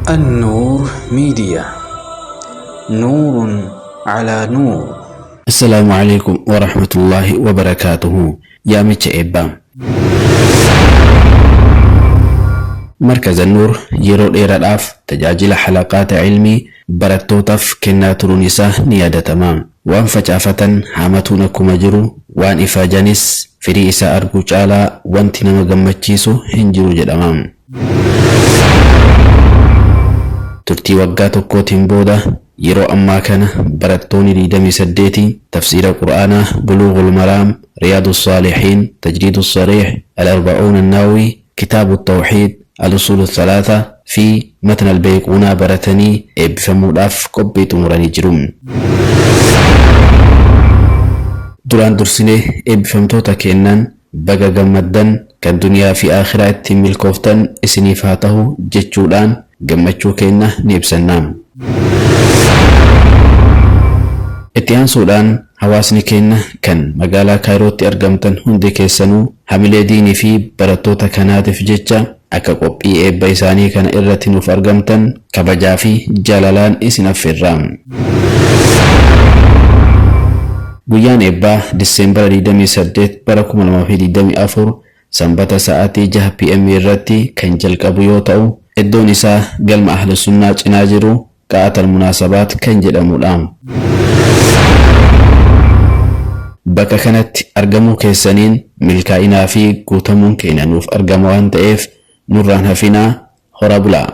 النور ميديا نور على نور. Assalaamu alaikum warahmatullaahi wabarakaatuhu. Yaamicha eebbaa. Markaza Nuur yeroo dheeraadhaaf tajaajila halaqaata ilmii barattootaaf kennaa turuun isaa ni yaadatama. Waan facaafatan haamatuun akkuma jiru, waan ifaajanis firii isaa arguu caalaa wanti nama gammachiisu hin jiru jedhama. Turtii waggaa tokkootiin booda yeroo ammaa kana barattoonni 28 tafsiira Qur'aanaa Buluughul Maraam, Riyaadu Saalihiin, Tajriidu Sariih, Al-Arba'uun An-Nawawi, Kitaabu Tawhiid, Al-Usuulu Thalaatha fi Matna Al-Bayquunaa baratanii eebbifamuudhaaf qophii xumuranii jiru. Duraan dursinee eebbifamtoota keennaan baga gammaddan, kan duniyaa fi aakhiraa ittiin milkooftan isiniif haa tahu jechuudhaan gammachuu keenna ni ibsanna. Itti aansuudhaan hawaasni keenna kan magaalaa Kaayirootti argamtan hundi keessanuu hamilee diinii fi barattoota kanaatiif jecha akka qophii eebba isaanii kana irratti nuuf argamtan kabajaa fi jaalalaan isin affeerra. Guyyaan eebbaa Disseembara 28 bara 2024 Sanbata sa'aatii 6 PM irratti kan jalqabu yoo ta'u, iddoon isaa galma Ahlusunnaa cinaa jiru Qa'at Al-Munaasabaat kan jedhamudha. Bakka kanatti argamuu keessaniin milkaa'inaa fi guutamuun keenya nuuf argama waan ta'eef nurraan hafinaa, horaa bulaa!